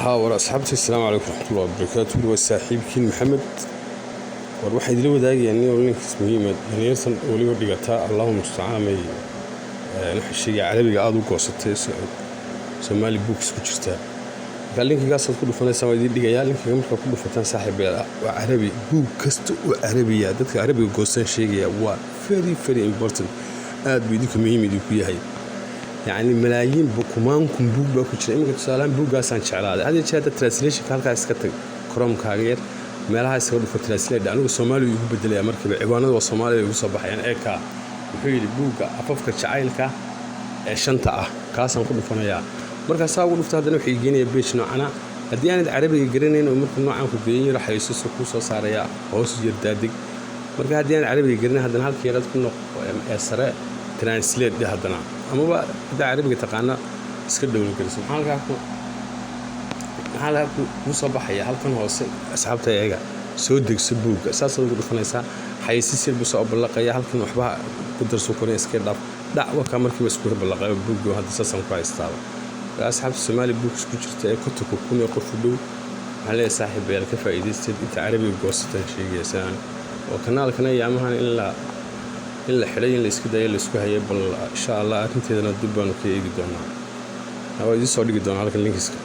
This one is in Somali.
Haa, war asxaabta, asalaamu calaykum waraxmatullahi wabarakaatu. Waa saaxiibkiin Maxamed. War waxaa idila wadaagayaa nin links muhiima dhalinyartan weliba dhigataa, Allahu mustacaan, may waxa sheegaya Carabiga aada u goosatay, Somali Books ku jirtaa. Marka linkigaasaad ku dhufanaysaa, waa idiin dhigayaa linkiga. Markaa ku dhufataan, saaxiib, waa Carabi, buug kasta oo Carabiya, dadka Carabiga goostaan sheegaya, waa very very important, aad buu idinka muhiim idinku yahay. Yacni malaayiin, kumaan kun buug baa ku jira. Iminka tusaalehaan buuggaasaan jeclaaday. Had iyo jeer hadda translationka halkaa iska tag, Chromekaaga yar meelaha iskaga dhufo, translate. Anigu Soomaaliya igu bedelaya markiiba, ciwaanada waa Soomaaliya igu soo baxayaan. Eekaa wuxuu yidhi buugga Afafka Jacaylka ee shanta ah, kaasaan ku dhufanayaa. Markaasaa ugu dhufta, haddana wuxuu geenaya page noocana. Haddii aanad Carabiga garanayn oo markuu noocan ku geeyin yaro xayeysiisu kuu soo saaraya, hoos yar daadig. Marka haddii aan Carabiga garanayn, haddana halka yaraad ku noq ee sare, translate dhe haddana, amaba haddaa Carabiga taqaana iska dhowlo geliso. Maxaa halkaa kuu soo baxaya halkan hoose? Asxaabta, eega, soo degso buugga, saasaad ugu dhufanaysaa. Xayeysiis yar buu soo ballaqaya halkan, waxba ku darso korin, iska dhaaf dhac. Wakaa markiiba isku ballaqaya buugga. Hadda saasaan ku haystaaba. Asxaabta Somali Books ku jirta ee 50,000 ee qof u dhow, waxaan leeyahay, saaxiib yaal, ka faa'iidaysteed. Inta Carabiga goosataan sheegaysaan oo kanaalkana yaamahan in la xidhay, in la iska dayo, la isku hayay, bal insha Allah arrinteedana dib baanu ka eegi doonaa, waa idiin soo dhigi doonaa halkan linkiska.